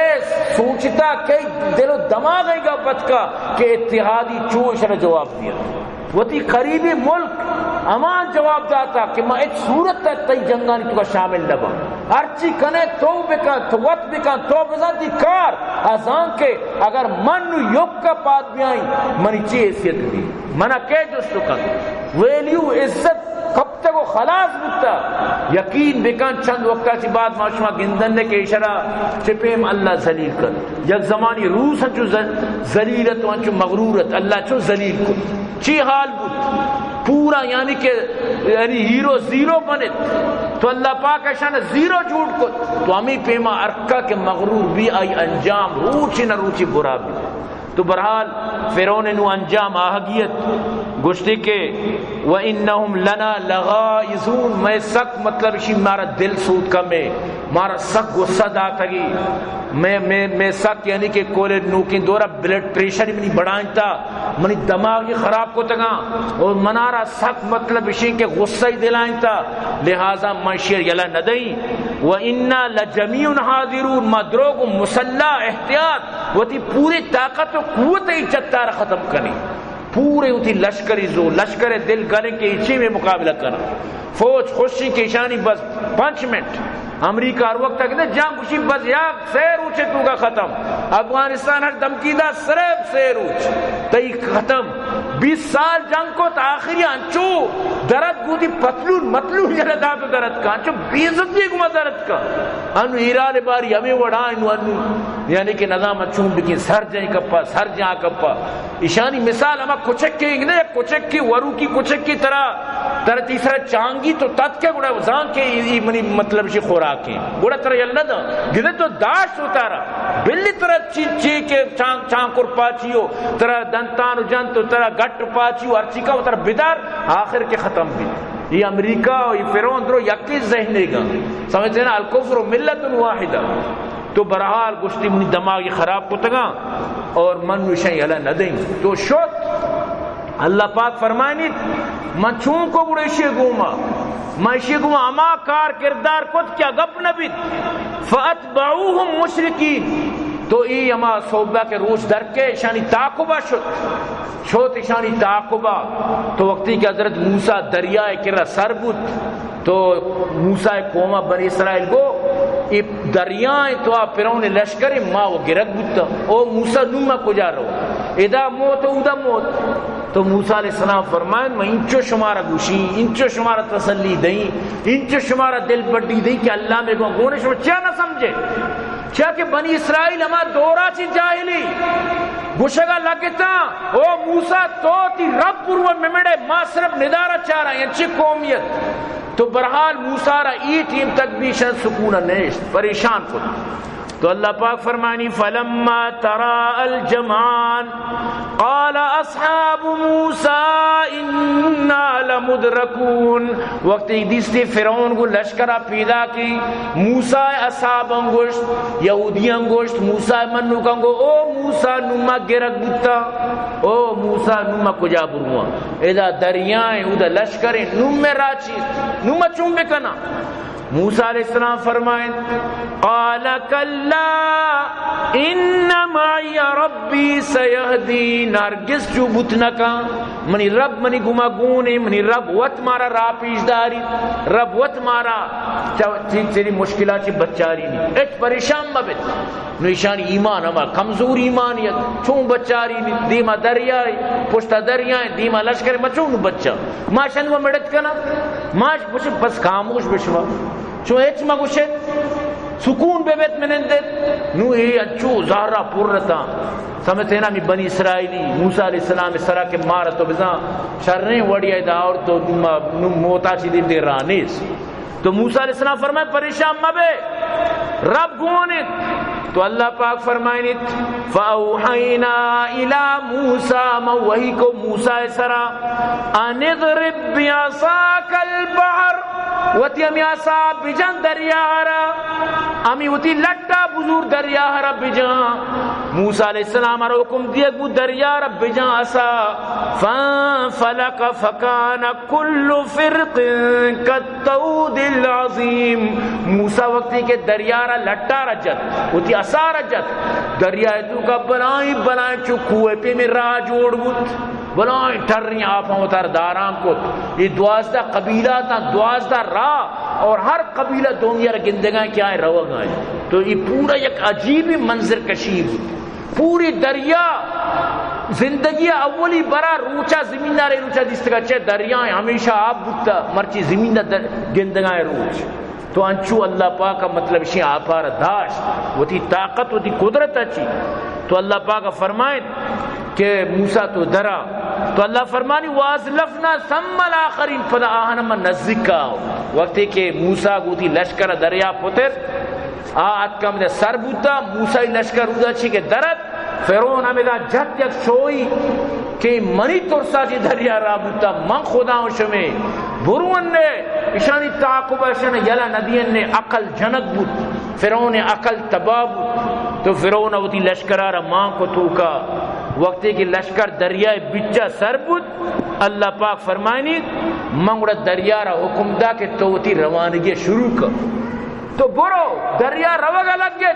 سوچتا کہ دل و دماغ ء گپ اتکا کہ اتحادی چو اشرا جواب دیت۔ وتی قریبی ملک ہما جواب داتا کہ ما ہچ صورت ء تئی جنگانی توکا شامل نہ باں۔ ہرچی کنے تو بکن، تو وت بکن، تو بزان تئی کار ازان کہ اگر من نو یوک ء پاد بیائیں، منی چی حیثیت بی؟ منا کے جست کن؟ ویلیو، عزت کپتگ و خلاص بوتا۔ یقین بکن چند وقتا چی بعد ما شما گندن کہ اشرا چہ پیم اللہ ذلیل کن۔ یک زمانی روس انچو ذ-، ذلیل ات و انچو مغرور ات، اللہ چو ذلیل کن۔ چی حال بوت؟ پورا یعنی کہ یعنی ہیرو زیرو بنت، تو اللہ پاک اشان زیرو جوڑ کت۔ تو ہمیں پیما ارکا کہ مغرور بی، آئی انجام روچی نہ روچی برا بی۔ تو برحال فرعون نو انجام آہگیت، گوشتی کہ و انہم لنا لغائظون، میں سک مطلب اشی مارا دل سوت کمے، مارا سک غصہ داتگی، میں، میں، میں سک یعنی کہ کولے نوکیں دورا بلڈ پریشر منی بڑھائیں تا، منی دماغی خراب کتگاں اور منارا سک مطلب اشیں کہ غصہ ہی دلائیں تا، لہذا من شیر یلا ندئیں۔ و انا لجمیع حاذرون، ما دروگ و مسلح احتیاط وتی پوری طاقت و قوت ای جتار ختم کنی۔ پورے وتی لشکری زو، لشکر دل گلیں کہ ایچی میں مقابلہ کرا۔ فوج خوشی کہ ایشانی بس پنچ منٹ۔ امریکہ ہر وقت تک جنگ گوشی بس یک سے روچے توگا ختم۔ افغانستان ہر دھمکی دا صرف سے روچ تئی ختم۔ بیس سال جنگ کو تا آخری انچو درد گودی پتلون متلون یلا دات درد کا، انچو بے عزتی گما درد کا۔ انو ایران باری ہمیں وڑا انو، انو یعنی کہ نظام چون بکن، سر جائیں کپا، سر جا کپا۔ ایشانی مثال ہما کچکے انگدے، یک کچکے، وروکی کچکے ترا، ترا تیسرا چانگی تو تتکے گڑا زان کہ ای، ای منی مطلب شی خوراکیں۔ گڑا ترا یل نہ داں۔ گدے تو داشت و تارا۔ بلی ترا چی، چی کہ چان، چانکر پاچیو، ترا دنتان و جنت و ترا گٹ پاچیو، ہر چی کا و ترا بدار، آخر کے ختم بی۔ ای امریکہ و ای فرعون درو یکی ذہنے گا۔ سمجھتے نا؟ الکفر ملت واحدہ۔ تو برحال گوشتی منی دماغی خراب کتگاں اور من نو اشاں یلہ نہ دئیں۔ تو شت۔ اللہ پاک فرمائنیت، من چون کو گڑا اشی گوما، من اشی گوما ہما کار کردار کت کہ گپ نہ بیت۔ فاتبعوهم مشرکین۔ تو ای ہما صحبہ کے روچ در کے اشانی تعاقبہ شت۔ شت اشانی تعاقبہ۔ تو وقتی کہ حضرت موسیٰ دریائے کرا سر بوت، تو موسیٰ ء قوم ء بنی اسرائیل گو، اے دریائیں تو آ فرعون ء لشکر ء ما و گرگ بوتاں۔ او موسیٰ، نوں ما کجا رو؟ ادا موت و اودا موت۔ تو موسیٰ علیہ السلام فرمائن، من انچو شمارا گوشی، انچو شمارا تسلی دئیں، انچو شمارا دل بڈی دئیں کہ اللہ میں گو گونے شما چیا نہ سمجھے؟ چیا کہ بنی اسرائیل ہما دورا چی جاہلی گوشگا لگتاں، او موسیٰ، تو تی رب پروا ممڑے، ما صرف ندارہ چارا، انچی قومیت۔ تو برحال موسیٰ را ای ٹیم تک بھی شن سکون نیشت، پریشان کت۔ تو اللہ پاک فرمانی، فلما تراء الجمعان قال اصحاب موسیٰ انا لمدرکون۔ وقتی دیستی فرعون گو لشکرا پیدا کی، موسیٰ اصحاباں گوشت، یہودیاں گوشت، موسیٰ منوکاں گو، او موسیٰ، نوں ما گرگ بوتاں، او موسیٰ، نوں ما کجا برواں؟ ادا دریائیں، اودا لشکریں، نوں میں راچی، نوں ما چون بکناں؟ موسیٰ علیہ السلام فرمائیں، قال کلا ان معی ربی سیہدین، ہرگز چو بوت نہ کن، منی رب منی گما گونے، منی رب وت مارا راہ پیش داری، رب وت مارا چ-، چ-، چری مشکلات چی بچاری نی، ہچ پریشان مہ بیت۔ نو ایشانی ایمان ہما کمزور ایمان یک، چون بچاری نی، دیما دریائے، پشتا دریائے، دیما لشکر، ما چون بچا؟ ما شنو مڑت کنا، ما بس خاموش بشوا۔ چو ہچ مگوشت، سکون ببیت، منندت۔ نو اے انچو زہرا پر اتاں۔ سمجھتے نا، می بنی اسرائیلی موسیٰ علیہ السلام سرا کہ مارا تو بزاں شریں وڑی ء دا اور تو نو ما-، نو موتا چی دیم دے رانیس۔ تو موسیٰ علیہ السلام فرمائے، پریشان مبے، رب گون انت۔ تو اللہ پاک فرمائنیت، فأوحینا الی موسیٰ، ما وحی کو موسیٰ سرا، ان اضرب بعصاک البحر، وتی ہمے عصا بجن دریا را، ہمے وتی لٹا بزور دریا را بجن۔ موسیٰ علیہ السلام را حکم دیگ بو دریا را بجن عصا۔ فانفلق فکان کل فرق کالطود العظیم۔ موسیٰ وقتی کہ دریا را لٹا را جت، وتی عصا را جت، دریا توکا بلائیں بلائیں چو کوہ پیمیں راہ جوڑ بوت۔ بلائیں ٹریں آپاں وتارا داران کت۔ اے دوازدہ قبیلہ تاں، دوازدہ راہ، اور ہر قبیلہ دومی را گندگائیں کہ آئیں روگائیں۔ تو اے پورا یک عجیبیں منظر کشی بوت۔ پوری دریا زندگی اولی برا روچا زمین دارے روچا دیستگا چہ دریائیں ہمیشہ آپ بوتا، مرچی زمین در گندگائیں روچ۔ تو انچو اللہ پاک ء مطلب اشی آپار داشت، وتی طاقت، وتی قدرت اچی۔ تو اللہ پاک ء فرمائن کہ موسیٰ تو درا۔ تو اللہ فرمانی، وازلفنا ثم الاخرین، پدا آہن من نزدیک کا۔ وقتی کہ موسیٰ گوتی لشکر دریا پتر، آ اتکا ہمدا سر بوتا، موسیٰ لشکر اودا چی کہ درت، فرعون ہمدا جت یک شوئی کہ منی ترسا چی دریا را بوتا، من خدا ہوں شمے، برو انے، اشانی تعاقب اشان یلا ندی انے، عقل جنگ بوت، فرعون عقل تباہ بوت۔ تو فرعون وتی لشکرا را مان کو توکا، وقتی کہ لشکر دریائے بچا سر بوت، اللہ پاک فرمائنی، من گڑا دریا را حکم دا کہ تو وتی روانگی شروع کر۔ تو برو، دریا روگا لگت۔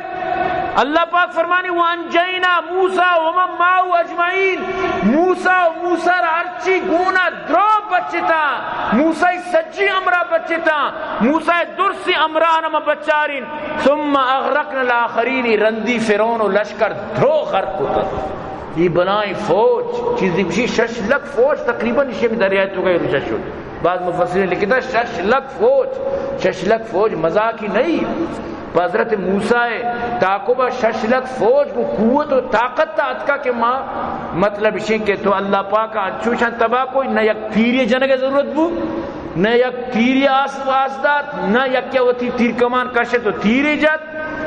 اللہ پاک فرمانی، وانجینا موسیٰ ومن معه اجمعین۔ موسیٰ و موسیٰ را ہرچی گونا درو بچتا، موسیٰ سجی امرا بچتا، موسیٰ درسی امرا نما بچارین۔ ثم اغرقنا الاخرین، رندی فرعون و لشکر درو غرق کتا۔ یہ بلائیں فوج، چیزی بشی شش لکھ فوج تقریباً اسی میں دریائے تو گئے روچا شد۔ بعض مفسرین لکھتا شش لکھ فوج، شش لکھ فوج مذاقی نہیں۔ پہ حضرت موسیٰ تعاقبا شش لکھ فوج کو قوت و طاقت تا اتکا کہ ما مطلب اشیں کہ تو اللہ پاک انچوشان تباہ کوئی، نہ یک تیری جنگ ضرورت بو، نہ یک تیری آس واس دات، نہ یک وتی تیر کمان کشے تو تیری جات،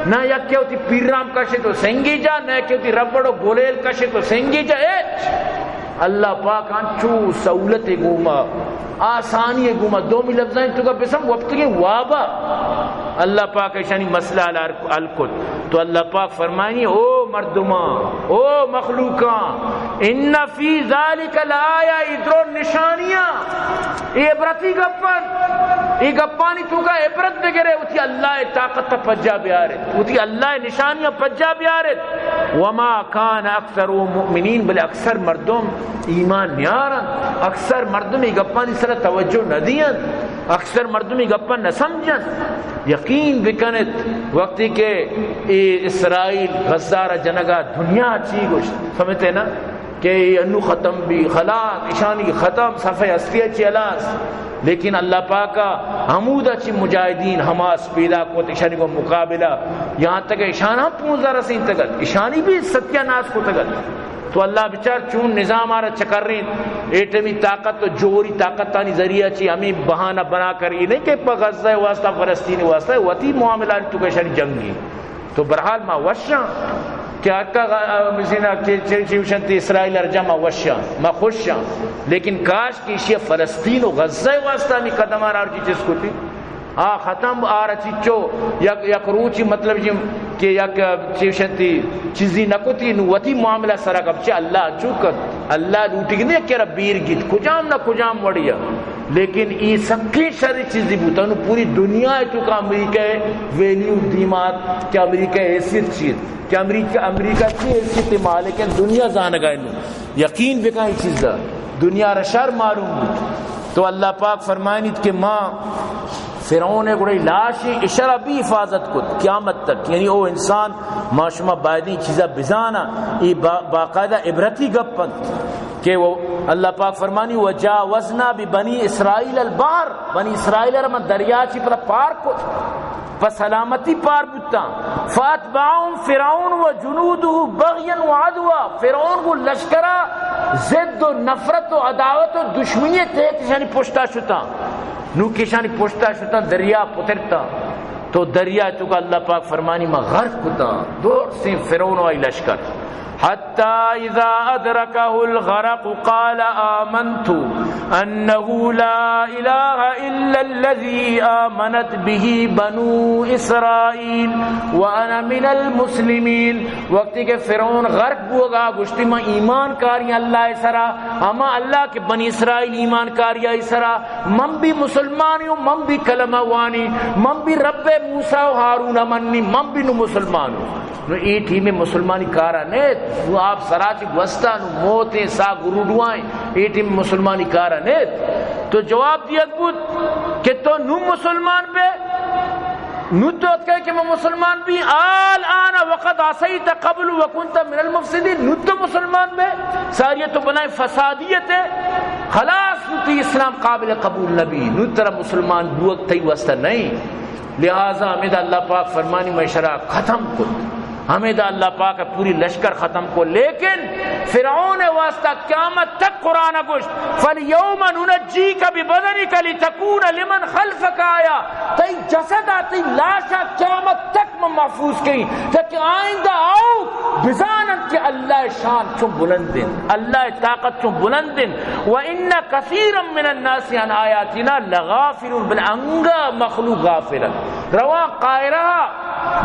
نہ یکے وتی پیرام کشے تو سنگی جا، نہ یکے وتی ربڑ و گولیل کشے تو سنگی جا، ہچ۔ اللہ پاک انچو سہولت گوما، آسانی گوما، دومی لفظاں تو کا بسم وقت کے وابا۔ اللہ پاک ایشانی مسئلہ حل، حل کت۔ تو اللہ پاک فرمانی، او مردماں، او مخلوقاں، ان فی ذلک لآیہ، ادرو نشانیاں، اے عبرتی گپن، اے گپانی توکا عبرت بگرے، وتی اللہ ء طاقت ء پجا بیارت، وتی اللہ ء نشانیاں پجا بیارت۔ وما کان اکثر مؤمنین، بلے اکثر مردم ایمان نیارن، اکثر مردم اے گپانی سر توجہ نہ دین، اکثر مردم اے گپاں نہ سمجھن۔ یقین بکنت، وقتی کہ اے اسرائیل غزہ را جنگا دنیا چی گوشت، سمجھتے نا؟ کہ اے انو ختم بی، خلاص، اشانی ختم، صفحہ ہستی چی خلاص۔ لیکن اللہ پاک ء ہمودا چی مجاہدین حماس پیدا کت، اشانی کو مقابلہ، یہاں تک اشان ہم پونزدہ رسینتگت، اشانی بھی ستیہ ناس کتگت۔ تو اللہ بچار چون نظام آرا چکرین، ایٹمی طاقت و جوہری طاقتانی ذریعہ چی ہمیں بہانہ بنا کر، یہ نہیں کہ پہ غزہ واسطہ، فلسطین واسطہ، وتی معاملہ تو کہ اشانی جنگی۔ تو بہرحال ما وشاں کہ حقا غ-، مثلاً کہ چے، چے وشنتی اسرائیل ارجا ما وشاں، ما خوشاں، لیکن کاش کہ ایشی فلسطین و غزہ واسطہ ہمیں قدم آرا چی چیز کتی۔ آ ختم آرا چیچو یک، یک روچی مطلب جی کہ یک چے وشنتی چیزی نہ کتی، نو وتی معاملہ سرا کپچے اللہ چو کت، اللہ لوٹی گندے کہ را بیر گیت، کجام نہ کجام وڑیا۔ لیکن ای سکیں شر چیزی بوتا، نو پوری دنیا ءِ توکا امریکہ ءِ ویلیو دیما ات کہ امریکہ ءِ حیثیت چی ات، کہ امریکہ، امریکہ چی حیثیت مالک ءِ، دنیا زانگا انو۔ یقین بکن ای چیزا، دنیا را شر معلوم بوت۔ تو اللہ پاک فرمائنیت کہ ما فرعون ءِ گڑا لاش اشرا بھی حفاظت کت قیامت تک، یعنی او انسان، ما شما باید این چیزا بزانا، ای با-، باقاعدہ عبرتی گپ انت۔ کہ وہ اللہ پاک فرمانی، وجاوزنا ببنی اسرائیل البحر، بنی اسرائیل را من دریا چی پدا پار کت، پہ سلامتی پار بوتاں۔ فاتبعهم فرعون وجنوده بغیا وعدوا، فرعون گوں لشکرا ضد و نفرت و عداوت و دشمنی تحت اشانی پشتا شتاں۔ نو کہ اشانی پشتا شتاں، دریا پترتاں۔ تو دریا توکا اللہ پاک فرمانی، ما غرق کتاں، دور سے فرعون و آئی لشکر۔ حتی اذا ادرکه الغرق قال آمنت انه لا اله الا الذي آمنت به بنو اسرائیل وانا من المسلمین۔ وقتی کہ فرعون غرق بوگا گوشتی، من ایمان کاری اللہ سرا، ہما اللہ کہ بنی اسرائیل ایمان کاری آئی سرا، من بھی مسلمانی و من بھی کلمہ وانی، من بھی رب موسیٰ و ہارون منی، من بھی نو مسلمان ہوں۔ نو اے ٹیم مسلمانی کارا نیت، نو آپ سرا چی گوستا، نو موتیں سا گروڈوائیں، اے ٹیم مسلمانی کارا نیت۔ تو جواب دیگ بوت کہ تو نو مسلمان بے، نو تو اتکے کہ من مسلمان بی، الآن وقد عصیت قبل وکنت من المفسدین، نو تو مسلمان بے، ساری تو بنائے فسادیت ہے، خلاص نو تی اسلام قابل قبول نبی، نو ترا مسلمان بوگ تئی واسطہ نہیں۔ لہذا ہمیں دا اللہ پاک فرمانی، میں شرع ختم کت۔ ہمیں دا اللہ پاک پوری لشکر ختم کو، لیکن فرعون واسطہ قیامت تک قرآن گوشت، فالیوم ننجیک ببدنک لتکون لمن خلفک آیہ، تئی جسد آ، تئی لاش آ قیامت تک من محفوظ کہیں، تاکہ آئندہ آؤ بزانن کہ اللہ شان چون بلند انت، اللہ طاقت چون بلند انت۔ و ان کثیرا من الناس عن آیاتنا لغافلون، بل انگا مخلوق غافل انت۔ رواں قاہرہ،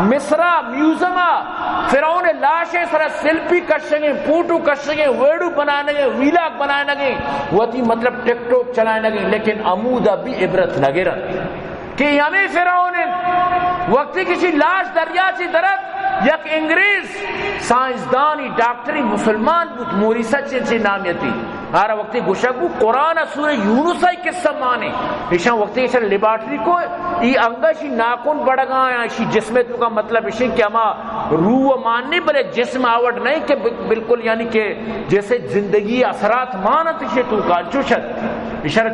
مصرا، میوزما، فرعون لاشے سرا سیلفی کشگیں، فوٹو کشگیں، ویڈیو بنائنگیں، ویلاگ بنائنگیں، وتی مطلب ٹک ٹاک چلائنگیں، لیکن ہمودا بھی عبرت نگرن کہ ہمیں فرعون انت۔ وقتی کسی لاش دریا چی درت، یک انگریز سائنسدانی ڈاکٹری مسلمان بوت، موریسا چے چے نامیتی۔ آرا وقتی گوشگ بو، قرآن سورہ یونس آئی قصہ مانے۔ ایشاں وقتی ایشاں لیبارٹری کو، ای انگا شی ناکن بڑگا یا شی جسم توکا، مطلب اشی کہ ہما روح ماننی، بلے جسم آوٹ نہیں کہ بل-، بالکل یعنی کہ جیسے زندگی اثرات مانت اشی توکا، انچوش ات۔ اشرا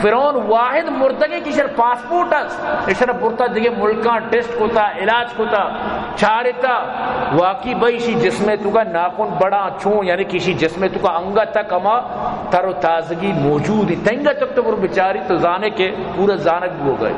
فرعون واحد مردگیں کہ اشرا پاسپورٹ است، اشرا برتا دیگہ ملکاں ٹیسٹ کتا، علاج کتا، چارتا، واقعی بھئی اشی جسم توکا ناکن بڑا چون، یعنی کہ اشی جسم توکا انگا تک ہما تر و تازگی موجود ہے۔ تنگا تک تو برو بچاری تو زانے کہ پورا زانگ بو گئے۔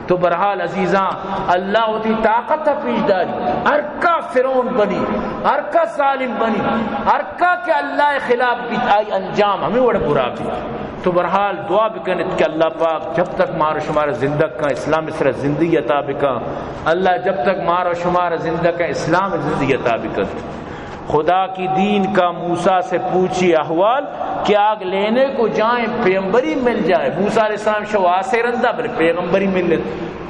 تو بہرحال عزیزاں، اللہ وتی طاقت ء پیش داری۔ ہر کا فرعون بنی، ہر کا ظالم بنی، ہر کا کہ اللہ ء خلاف بیت، آئی انجام ہمیں وڑ برا بیت۔ تو بہرحال دعا بکنت کہ اللہ پاک جب تک مارا شمارا زندگ کن، اسلام سرا زندگی عطا بکن۔ اللہ جب تک مارا شمارا زندگ کن، اسلام زندگی عطا بکن۔ خدا کی دین کا موسیٰ سے پوچھی احوال، کہ آگ لینے کو جائیں پیغمبری مل جائے۔ موسیٰ علیہ السلام شو آسے رندا بلے پیغمبری ملت۔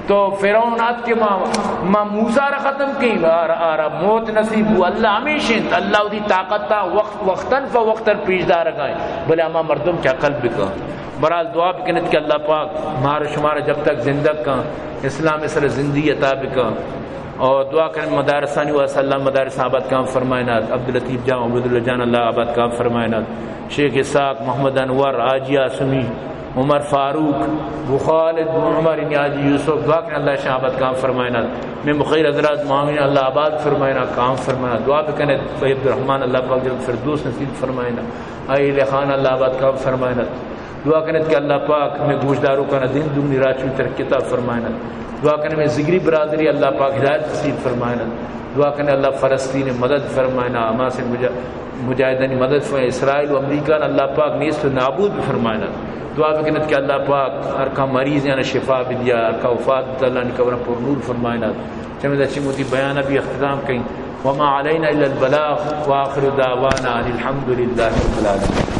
تو فرعون آت کہ ما، ما موسیٰ را ختم کیں، آرا، آرا موت نصیب ہو۔ اللہ ہمیش انت، اللہ وتی طاقت تا وقت، وقتاً فوقتاً پیش دارگائیں، بلے ہما مردم چہ عقل بکن۔ برحال دعا بکنت کہ اللہ پاک مار شمار جب تک زندگ کن، اسلام سر زندگی عطا بکن۔ اور دعا کریں مدارسانی واسطہ، اللہ مدارس آباد کام فرمائنات، عبداللطیف جان، عبیداللہ جان، اللہ آباد کام فرمائنات، شیخ اسحاق، محمد انور، حاجی آسمی، عمر فاروق، بو خالد، بو عمر، یعنی حاجی یوسف، دعا کریں اللہ شان آباد کام فرمائنات، میں مخیر حضرات معاون اللہ آباد فرمائنا، کام فرمائنا، دعا بکنت بھائی عبدالرحمن، اللہ پاک جنت فردوس نصیب فرمائنا، اے خان اللہ آباد کام فرمائنات۔ دعا کنت کہ اللہ پاک میں گوشداروکانا دین دگنی راچی ترقی عطا فرمائنت۔ دعا کنت میں ذگری برادری اللہ پاک ہدایت نصیب فرمائنت۔ دعا کنت اللہ فلسطین مدد فرمائنا، حماس مجا-، مجاہدانی مدد فرمائنت۔ اسرائیل و امریکہ اللہ پاک نیست و نابود فرمائنت۔ دعا بکنت کہ اللہ پاک ہر کا مریض یعنی شفا بدیا، ہر کا وفات اللہ نی قبر پر نور فرمائنت۔ چمے دا چمودی بیان بھی اختتام کئیں۔ وما علینا الا البلاغ وآخر دعوانا ان الحمد للہ رب العالمین۔